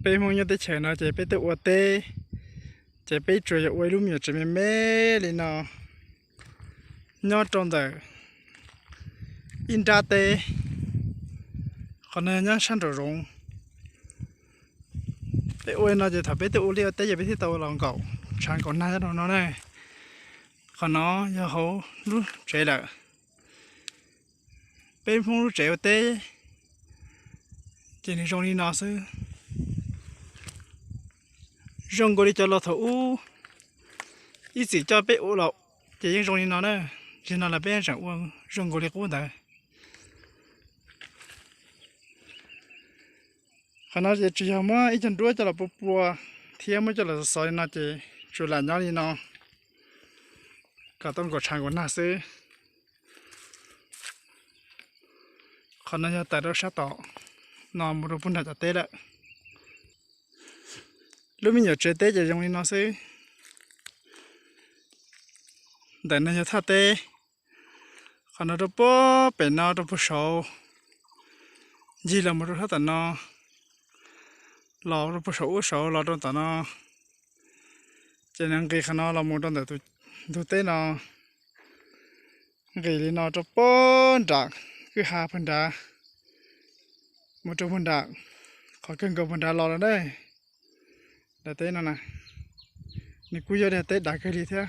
Peb Hmoob nyob teb chaws no ces peb tuaj ua teb, ces peb tsuas yog ua ib lub me nyuam tsev me me li no, nyob rau ntawm ib nrab teb. Qhov no nyob sab nraum zoov. Peb ua li no ces thaum peb tuaj ua liaj ua teb ces peb thiaj tau los nkaum tshav nkaum nag nyob rau no na. Qhov no yog hauv lub tsev lawm. Peb Hmoob lub tsev ua teb ces nws zoo li no xwb. Zoo nkaus li cov laus thaum ub ib txwm coj peb ua los ces yeej zoo li no na. Zaum no los peb tseem ua zoo nkaus li qub ntawd. Qhov no ces tsuas yog muab ib co nruab coj los pua pua thiab muab coj los xov xov li no ces tsuas lam nyob li no kom tau nkaum tshav nkaum nag xwb. Qhov no yog tawm rau sab tom no mus rau puag nram cov teb lawm. Lub me nyuam tsev teb ces zoo li no xwb. Ntawm no yog thaj teb. Qhov no rau puag pem no rau puag saud, ncig los mus rau sab tom no, los rau puag saum ub saud los rau tom no, ces nws nqis qhov no los mus rau ntawm tus teb no, nqis li no rau puag nram kwj ha puag nrad, mus rau puag nram, qhov kawg nkaus puag nrad los lawm ne. Daim teb no na, nws kuj yog daim teb dav kawg li thiab.